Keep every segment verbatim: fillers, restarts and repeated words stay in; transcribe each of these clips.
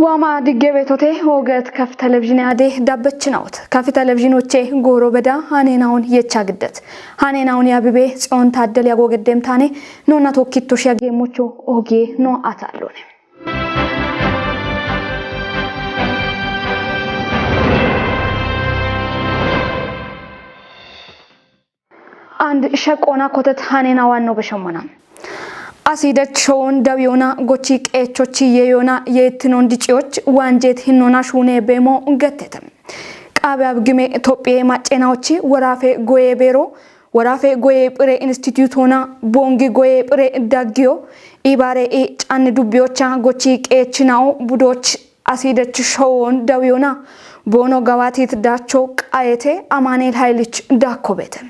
Waama digge beetote hoogat kaf televizhiine ade dabbachinawot. Kaf televizhiinoche gooro beda haneenawun yecha giddet. Haneenawun yabibe Tsiyoon Taaddel yagogeddemtaane noona tokkittosh yageemmocho ogiye no atallone. And sheqqoona kotet haneenawan no beshammona. Asidet showon dawiyona gochi qeechochi yeyona yeettinon diciyoch waanjeet hinnona shuune beemo gettete. Qaabe abgime Itophiye macceenawochi woraafe goye beero, woraafe goye phire institutona boongi goye phire daggiyo ibaare i canni dubbiyocha gochi qeechinao budoch asidet showon dawiyona boono gawaatit daacho qayete Amaaneel Haylich daakko beete.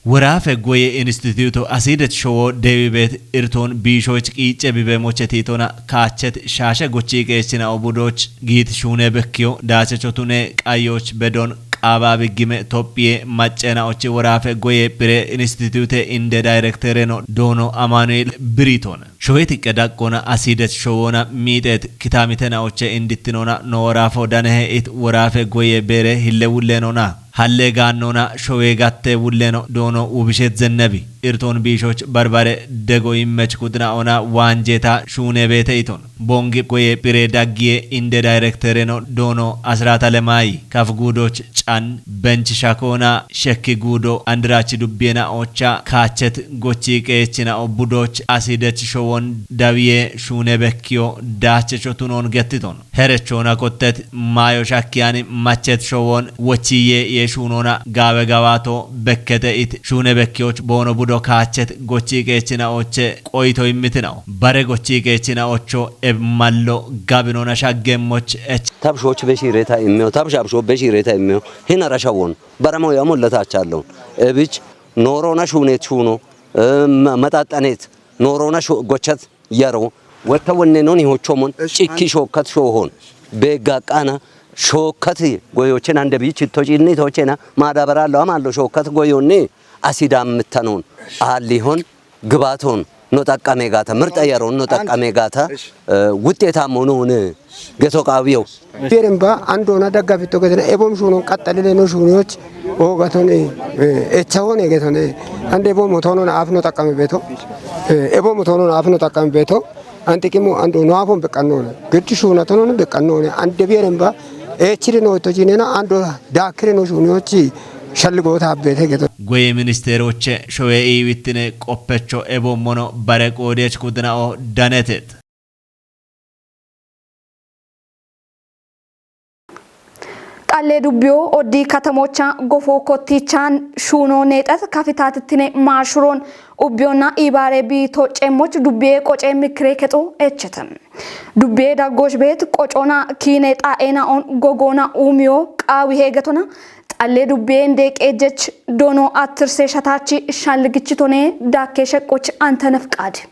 Woraafe goye instituto asidet showo dewi beet irtoon biishoch qiice bibe mochetiitona kaachet shaashe gochi qeechinao budoch giit shuune bekkiyo daachecho tune qayyoch bedon qaaba biggime Itophiye macceenawochi woraafe goye phire institute inde daayirektereno doono Amaaneel Biriitona. Showeetiqqe daqqoona asidet showoona miixeet kitaamitenaoche indittinona no woraafo danehe it woraafe goye beere hille wulleenona. Halle gaannona showee gatte wulleeno doono Wubishet Zennebi. Irtoon biishoch barbare dego immech kudinaona waanjeeta shuune beete iton. Boongi goye phire daggiye inde daayirektereno doono Asiraat Alemaayi. Kaf guudoch can bench shakoona shekki guudo andiraachi dubbiyenaocha kaachet gochi qeechinao budoch asidech showon dawiye shuune bekkiyo daachecho tunon gettiton. Herechoona kottet maayo shakkiyani machet showon wochiye ye shuunoona gaawe gawaato bekkete it shuune bekkiyoch boono budo kaachet gochi qeechinaoche qoyito immitinao. Bare gochi qeechinaocho eb mallo gabinona shaggemmoch ech Tabshoch beshiireta immiyo, tabshabsho beshiireta immiyo. Hinara shawon. Baramo ya mollatachaallon. Ebich noorona shuunet shuuno, eh, ma-, maxaxxanet, noorona shu-, gochat yaro. Wetta wonne noni hochomon, Esh, cikki an- shookkat shoohon. Beegga qana, shookkat goyochen ande biich itto cinni tochena, maadabarallo amallo shookkat goyonni, asidammittanon, aallihon, ግብዓት ሆን ነው ጠቀሜ ጋታ፣ ምርጥ አየር ሆን ነው ጠቀሜ ጋታ፣ እሺ። እ፣ ውጤታማ ሆኖ ሆነ ገቶ ቃቢዮ። Biirin ba andoona daggafitto getene ebom shuunon qaxxalile no shuuniyoch oogaton, e, echa hoone getone. Ande ebom otonon aaf no xaqqame beeto. E, ebom otonon aaf no xaqqame beeto. Anti qimo ando no aafon beqqannoone. Geddi shuunatonon beqqannoone. Ande biirin ba eechiri no to jinena ando daakkiri no shuuniyochi shalli goota abbeete geto. Goye ministeeroche showe iiwittine qoppecho ebommono bare qoodech kudinao danetet. Xallee dubbiyo oddi katamocha gofo kottichan shuuno neexat kafitaatittine maashuron ubbiyonna ibaare biito ceemmoch dubbiye qoce mikire kexo echete. Dubbiye daggosh beet qocona kiine xaa'ena on gogoona uumiyo qaawi heegetona xallee dubbiye ndeeqeejjech doono attirse shataachi shalgichitone daakke sheqqoch Antenef Qaadi.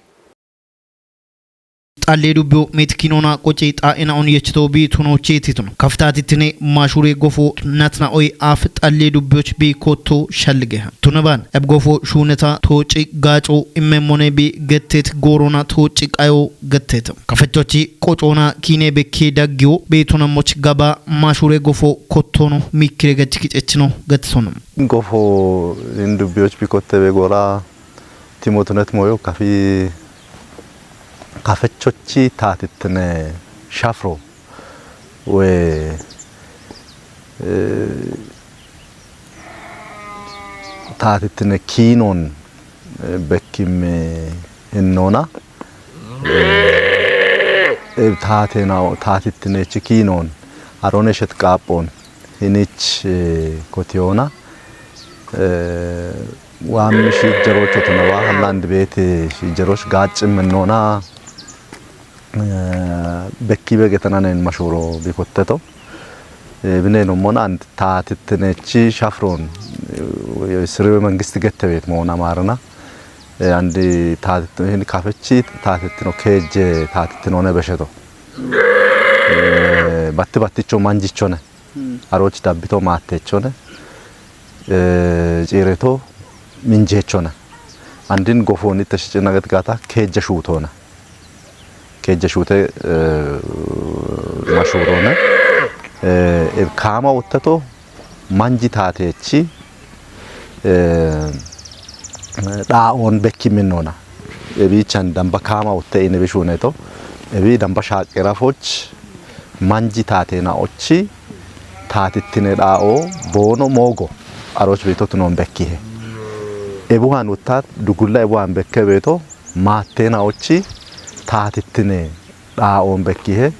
Xallee dubbiyo meetikiinona qoce xaa'ena on yechito biituno cheetitun. Kafitaatittine maashure gofo natna oy aaf xallee dubbiyoch biikotto shalgeha. Tunaban eb gofo shuuneta tooci gaaco immemmone bi gettet goorona tooci qayo gettet. Kafechochi qocoona kiine bekke daggiyo beetonamoch gaba maashure gofo kottono mikkire gechikicechino gettono. Gofo in dubbiyoch bi kotte be goora timotunet moyo kafi kafechochi taatittine shafro we, eh, taatittine kiinon, eh, bekkimme hinnona, eh, eh, taatena, taatittinechi kiinon, aroneshet qaaphon, hinich, eh, kotiyoona, eh, waammi shiijjerocho tunawa, halla andi beeti shiijjeroch gaaccimme noona, eh, bekkibe getananen mashuro bikotteto. Eh, bine no mona and taatittinechi shafron, eh, siriwe mangist gette beet moona maarana. Eh, andi taatitt-, hin kafechi taatittino keejje taatittinone besheto. Eh, batti batticho manjichone. Aroch dabbito maattechone, eh, ciireto minjechone. Andin gofoon itte shicinaget gaata keejja shuutona. Keejja shuute, eh, Shuurone, eh, kaama wotteto manji taateechi, eh, dhaaoon bekki minnoona. Ebiichan damba kaama wotte ine bishuuneto. Ebi damba shaaqirafoch manji taateena ochi taatittine dhaao boono moogo aroch beeto tunoon bekkihe. Ebuhan wuttat dugulla ebuhan bekke beeto maatteena ochi taatittine dhaaoon bekkihe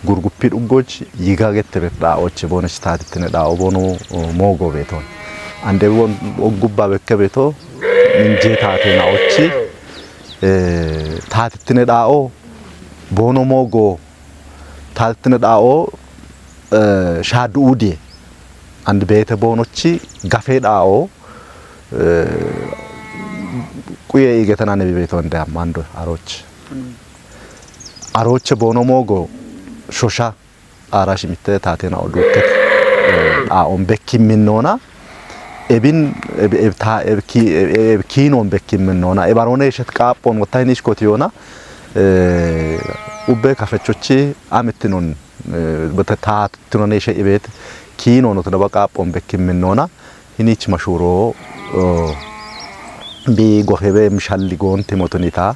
gurguppi dhuggoch yiga gette bet dhaaoch boonech taatittine dhaao boono, o, moogo beeton. Ande won, won gubba bekke beeto minje taateena ochi, eh, taatittine dhaao boono moogo taatittine dhaao, eh, shaaddu uudie. And beete boonochi gafe dhaao, eh, quye igetana nebi beeto ande ammando aroch. Aroche boono moogo shosha aarash mitte taateena oduukkete, eh, dhaaoon bekki minnoona. Ebin, eb-, eb-, ta-, eb-, ki-, eb-, eb-, kiinoon bekki minnoona. Ebaroone eshet qaaphoon wotta hinish kotiyoona, eh, ubbe kafechochi amittinon, eh, bete taat tunone she ibet kiinoon otnaba qaaphoon bekki minnoona. Hinich mashuuro, eh, bi gofebe mishalligoon timotunita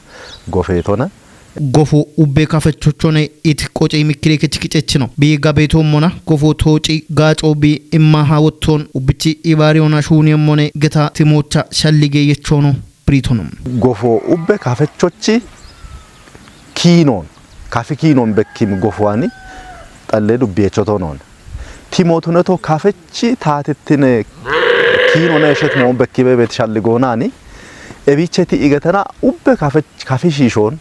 gofeetona. Gofo ubbe kafechochone it qoce mikkireke chiqicechino. Bi gabeetoommona gofo tooci gaaco bi imma hawottoon ubbichi ibaariyoona shuuniyommone geta timoocha shallige yechono biritono. Gofo ubbe kafechochi kiinoon, kafi kiinoon bekkim gofoani xalle dubbiyechotonoon. Timootuneto kafechi taatittine kiinoone eshet moon bekkibe bet shalligoonaani. Ebicheti igetana ubbe kafech-, kafi shiishoon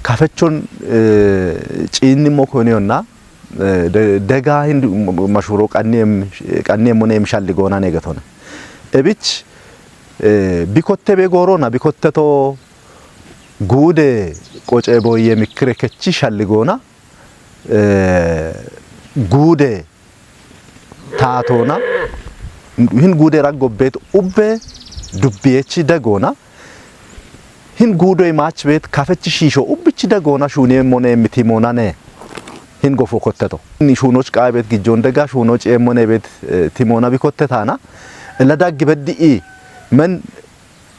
kafechon, eh, ciinnimmo koniyonna, eh, de-, dega hin mashuro qanniem-, qanniemmo neem shalli goona neegetona. Ebich, eh, bikotte be goorona, bikotte to guude qoce boyye mikkire kechi shalli goona, eh, guude taatona, hin guude raggo bet ubbe dubbiyechi degona, hin guudoy maach bet kafechi shiisho ubbichi degona shuuniemmo neem timoonane. Hin gofo kotteto. Ni shuunoch qaay bet gijjon dega shuunoch eemmone bet, eh, timoona bi kottetana. Ella daggi beddi i men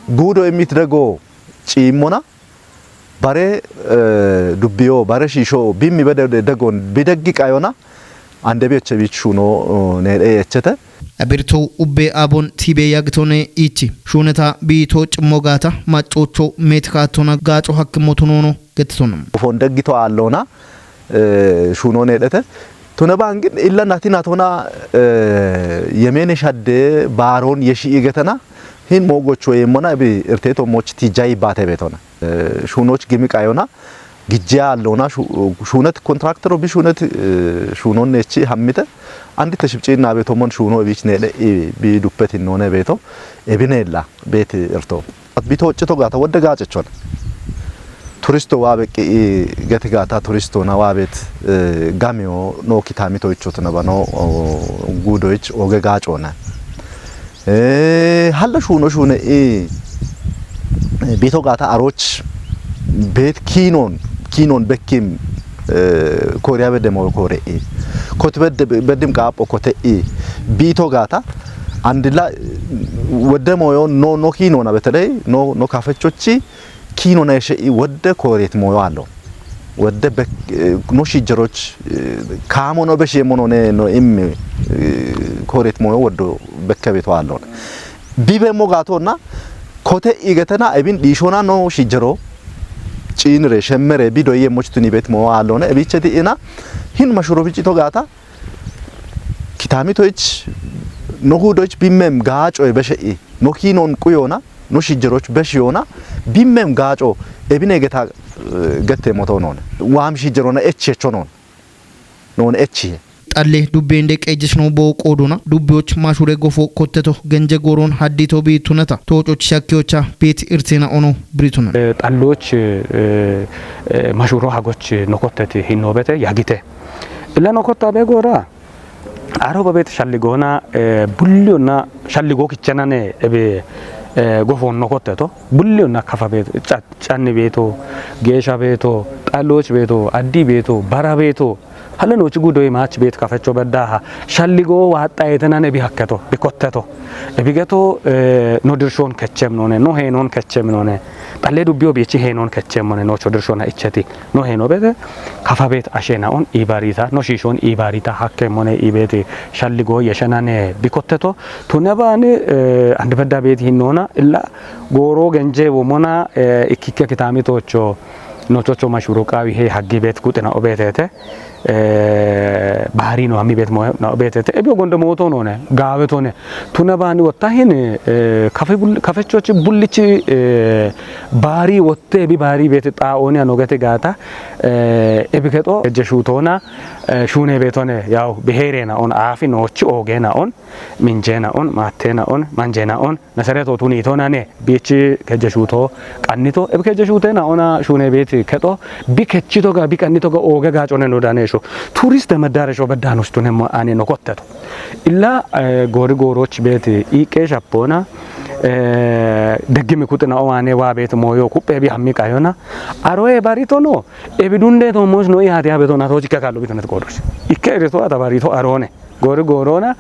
guudo immit dego ciimmona. Bare, eh, dubbiyo, bare shiisho bimmi bede de-, degon bideggi qayona. Ande bi eche bich shuuno, eh, ne de echete. Abirto ubbe abon tibe yagitone ichi. Shuuneta biito cimmo gaata maccocho meetkaatona gaaco hakkimoto noono getitono. Ufon deggito aallona, eh, shuuno needhete. Tuna bangin illa nati natona, eh, yemene shadde baaron yeshi igetana. Hin moogocho yemmona bi irteto moch ti jay baate betona. Eh, shuunoch gimi qayona. Gijje aallona shu-, shuunet kontraktero bi shuunet, eh, shuunon nechi hammite. Andi teshibciinna betomon shuuno ebich needhe i bi duppet innone beeto. Ebineella beeti irto. Bito cito gaata wodde gaacechon. Turisto waa beqqi i geti gaata turistona waa bet, eh, gamiyo no kitamito ichotna bano, o, guudoich oge gaacona. Eh, halla shuuno shuune i, eh, bito gaata aroch bet kiinon, kiinon bekkim, eh, Koriya bedde mo kore i. Kot bedde, beddim qaapho kote i. Bito gaata andilla, eh, wedde moyo no, no kiinona beteley, no, no kafechochi kiinona eshe i wedde koret moyo allo. Wedde bek-, eh, no shijjeroch, eh, kamo no beshe mono ne no immi, eh, koret moyo weddo bekkebeto allona. Bibe mo gaatonna kote igetena ebin dhiishona no shijjero ciinre shemmere bido yemoch tuni bet mo allona. Ebicheti ina hin mashuro bicito gaata kitamitoich no gudoich bimmem gaaco beshe i no kinon quyona no shijjeroch besh yona bimmem gaaco ebine geta, eh, gette moto non. Waam shijjerona echecho non. Non echihe. Xalle dubbe inde qeejjishino boo qooduna dubbiyoch mashure gofo kotteto genje goron haddito biitunata toococh shakkiyocha biit irtena ono birituna. Eh, xalloch, eh, eh, mashuro hagoch nokotteti hinobete yagite. Illa nokotta be gora aro babet shalligona, eh, bulliyonna shalligo kichenane ebe, eh, gofon nokotteto. Bulliyonna kafa bet, ca-, canni beto, geesha beto, xalloch beto, addi beto, bara beto, Halle noochi gudoyi maachi beeti kafecho beddaha. Shalligoo waaxxayetenane bi hakketo, bi kotteto. Ebigeto, eh, no dirshoon kechem noone, no heenoon kechem noone. Xalle dubbiyo biichi heenoon kechemmone noocho dirshoona icheti. No heeno beete kafa beet ashenaon ibarita, no shiishoon ibarita hakkemmone ibeeti shalligoo yeshenane bi kotteto. Tune baani, eh, andi bedda beeti hinnoona illa gooroo genjee womona, eh, ikkikke kitaami toocho nochocho mashuro qaawi he haggi beet kuxina obeetete. Eh, baari no hammi beet mo-, no beetete. Ebio gondo mooto noone, gaawe tone. Tuna baani wotta hin, eh, kafe bul-, kafechochi bullichi, eh, baari wotte bi baari beet xaaoni anogete gaata, eh, ebi kexo ejje shuutona, eh, shuune beetone, yaw, biheerena on, aafi noochi oogena on, minjena on, maatena on, manjena on, nasareto tuni tonane, bichi kejje shuuto, qannito, ebi kejje shuutena ona shuune beeti kexo, bi kechito ga, bi qannito ga, ooge ga cone no danesho. Turiste medaresho beddanos tunemo ane no kotteto. Illa, eh, goori gooroch beeti iiqqe shappoona, eh, deggimi kuxina owaane waa beeti mooyo kuppe bi hammi qayona. Aroe barito no, ebi dunde to mos no i hati abeto na to chikka kallo bitonet qoodos. Ikke ereto ata barito aroone. Goori gooroona,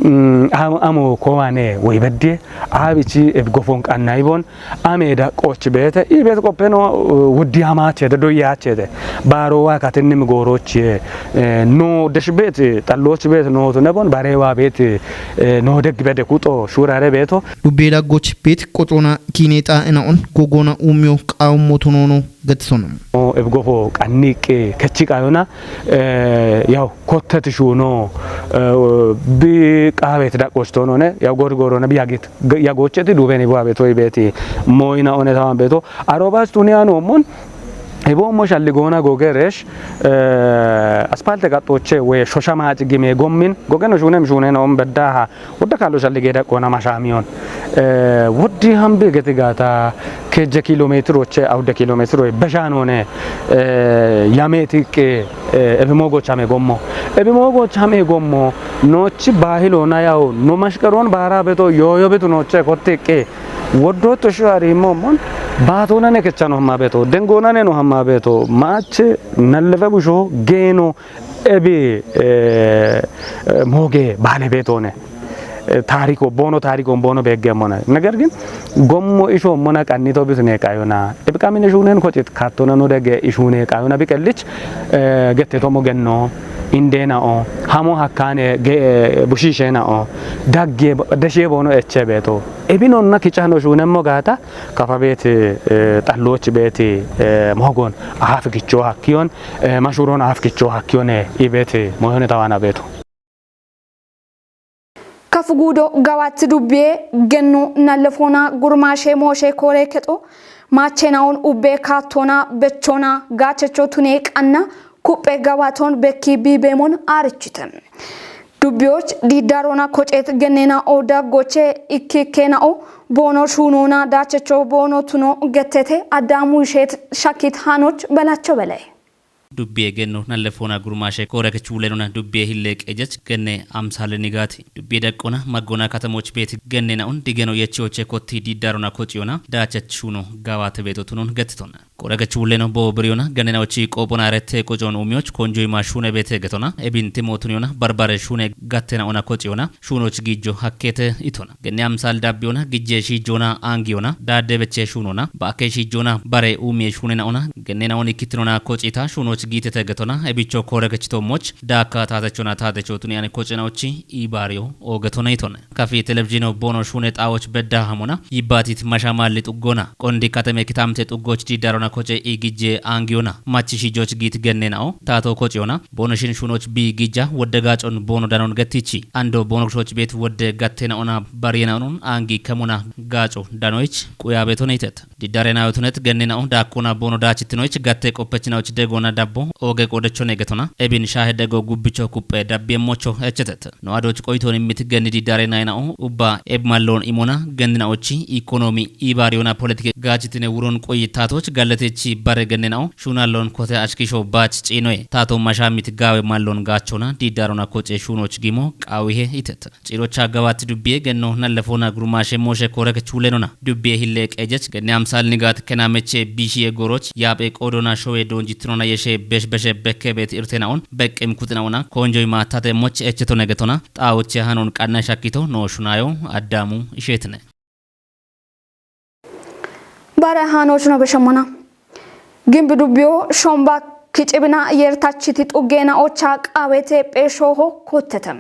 mm, am-, amo kowane woy bedde, abichi ebi gofon qannaibon, ame da qoch beete, i beet qoppeno, uh, wuddi hamaachete, doyyaachete. Baaro waa katinnim goorochie, eh, no desh beet, xallooch beet, no tunebon, bare waa beet, eh, no deg bede kuxo, shurare beeto. Dubbe daggoch beet qoxona kiine xaa'enaon, gogona umiyo qaawummo tunoono. Getsono. O, ebi gofo qanniqqe kechi qayona, eh, yaw, kotteti shuuno, eh, bi qaawet daqqochtonone, yaw, goori goorona bi yagit, g-, yagocheti duubeni bo abeto ibeeti, mooyina one tawan beeto, arobas tuni ano mon, ebo mo shalligoona gogeresh, eh, aspalte gaxxoche we shosha maaci gime gommin, gogeno shuunem shuuneno on beddaha, Wodda kallo shallige daqqoona mashaamiyon. Eh, woddi hambi geti gaata kejje kilomeetiroche, awudde kilomeetiroye beshaanone, eh, yame tiqqe, eh, ebi moogoch hame gommo. Ebi moogoch hame gommo, noochi baahilona yaw, no mashqaroon baara beto, yooyo bitu nooche kottiqqe. Woddootto shuari mommon, baatonane kechano hamma beto, dengonane no hamma beto, maache, nallefe busho, geeno, ebi, eh, eh, mooge baale beetone. Eh, taariko, boono taariko, boono beeggeemmona. Neger gin, gommo isho mona qannito bisine qayona. Ebi qamine shuunen kocit kattona no dege ishune qayona biqellich, eh, gette tomo genno, indeenao, hamo hakkaane ge-, eh, bushiisheenao, dagge, deshee boono eche beeto. Ebi nonna kichano shuunemmo gaata, kafa beeti, eh, xallooch beeti, eh, moogon, ahaf gicho hakkiyon, eh, mashuron ahaf gicho hakkiyon, eh, i beeti, mooyone tawana beeto. Kafu guudo gawaatti dubbiye gennu nallefoona gurmaashe mooshe koore kexo maacheenaon ubbe kaattoona bechoona gaachecho tune qanna kuppe gawaaton bekki biibeemon aarichite. Dubbiyoch diiddaroona koceet genneena'o daggoche ikkikkeena'o boono shuunoona daachecho boono tuno gettete Addaamu Isheet shakkit haanoch belacho belay. Dubbiye genno nallefoona gurmaashe koore kech wulenona dubbiye hille qejech genne amsaale nigaati. Dubbiye daqqona maggoona katamoch beeti genneena'on digeno yechiyoche kotti diiddaroona kociyoona daachech shuuno gawaate beeto tunon gettitona. Koore kech wuleno bo biriyona gannena ochi qoophona rette qocoon umiyoch konjoy ma shuune beete getona, ebin timo tuniyona barbare shuune gattena ona kociyoona, shuunoch giijo hakkeete itona. Genne amsal dabbiyona gijje shiijjoona aangiyona, daadde beche shuunona, baakke shiijjoona bare umiye shuunena ona, gennena oni kittinona kocita shuunoch giitete getona, ebicho koore kechito moch, daakka taatechona taatecho tuniyan kocena ochi ibaariyo oogetona itona. Kafi televizhiino boono shuune xaawoch bedda hamona, yibbaatit masha maalli xuggoona. Qondi katame kitaamte xuggoch diiddaarona koce i gijje aangiyona. Machi shijoch giit genneena'o, taato kociyoona. Boono shin shuunoch bi gijja wodde gaacon boono danon gettichi. Ando boono shoch beet wodde gatteena'ona baryena'onon aangi kemona gaaco danoyich quyabeeton itet. Diddare nayotunet gennena'o daakkona boono daachittinoyich gatte qoppechinayoch degona dabbo ooge qoodechone getona. Ebin shaahe dego gubbicho kuppe dabbiye mocho echetet. No adoch qoyton immit genni diddare nayna'o ubba eb malloon imona gennena'ochi ikonomi ibaariyona politike gaachittine wuron qoyi taatoch gallete Tichi bare gennenao shunallon kote ashkisho bach ciinoye. Tato mashamit gawe mallon gachona didarona koce shunoch gimo qawihe itet. Cirocha gabat dubbiye genno nallefona gurmashe moshe korek chulenona. Dubbiye hille qejech genne amsal nigat kenameche bishiye goroch yape qodona showe donjitinona yeshe beshbeshe bekke bet irtenaon beqqim kutinaona konjoy matate moch echetone getona. Xawoche hanon qanna shakito no shunayo addamu ishetne. Bare hanoch no beshemona. Gimbi dubbiyo shomba kicibina yertachiti xuggena ocha qawete peshoho kottete.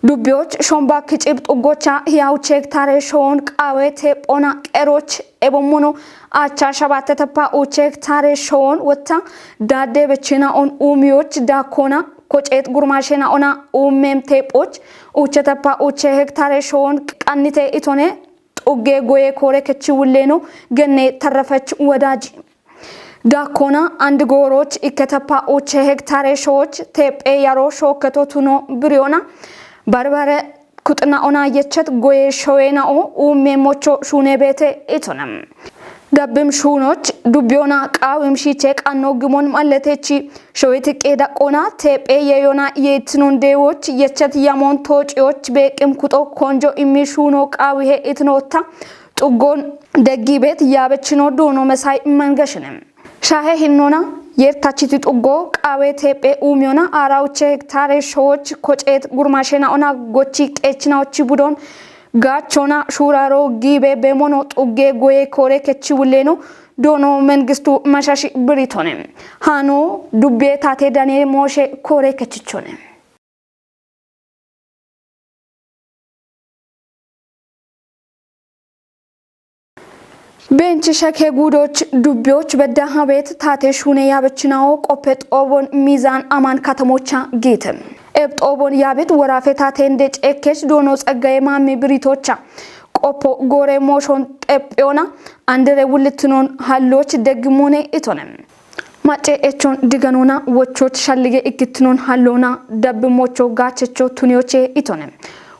Dubbiyoch shomba kicib xuggocha hiyaw chektare showon qawete phona qeroch ebommono acha shabatetepa u chektare showon wotta dadde bechina on umiyoch dakkona kocet gurmashena ona umem tephoch uchetepa uche hektare showon qannite itone. Xugge goye kore kechi wulleno genne tarrafech wodaji. Dakkona and gooroch ikketepa uche hektare shooch tephe yaro shooketo tuno biriyona barbare kuxina ona yechet goye showena'o umme mocho shune bete itona. Dabbim shunoch dubbiyona qawim shiche qanno gimon malletechi showiti qedaqona tephe yeyona yetinon dewoch yechet yamon tociyoch beqim kuxo konjo immi shuno qawihe itinota. Xuggon deggi bet yabechino duno mesay mangashine. Shahe hinnona yertachiti xuggo qawe tephe umiyona arawche hektare shooch kocet gurmashena ona gochi qechinaochi budon gachona shuraro gibe bemono xugge goye kore kechi wulleno dono mengistu mashashi biritone. Hano dubbe tate dane moshe kore kechichone. Benchi shake gudoch dubbiyoch bedda habet tate shune yabechinawo qoppe xobon mizan aman katamocha gite. Eb xobon yabet worafe tate nde cekesh dono tsaggaye mami biritocha qoppo gore moshon tepiyona andere wulitinon halloch deggimone itone. Macce echon diganona wochoch shallige ikkittinon hallona dabbi mocho gachecho tuniyoche itone.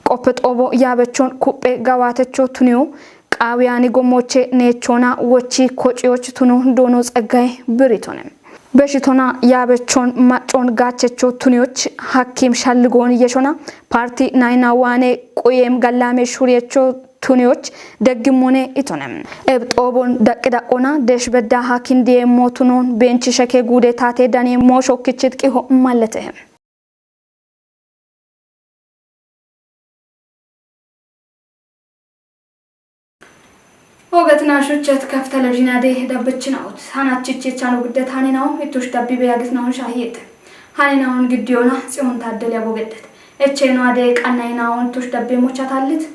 Qoppe xobo yabechon kuppe gawatecho tuniyo qawiyani gommoche nechona wochi kociyoch tunu dono tsaggaye biritone. Beshitona yabechon maccon gachecho tuniyoch hakkim shalligon yeshona parti nayna wane quyem gallame shuriyecho tuniyoch deggimone itone. Eb xobon daqqi daqqona desh bedda hakin diye motunon benchi shake gude tate dane mosho kichit qiho mallete. Ogatina shuchet kaf televizyon ade dabbechinaut. Hanachiche chano guddet haninaun itush dabbi beyagitnaun shahiyet. Haninaun giddiyona tsion taddel yabogedet. Echeno ade qannaynaun tush dabbe mochatallit.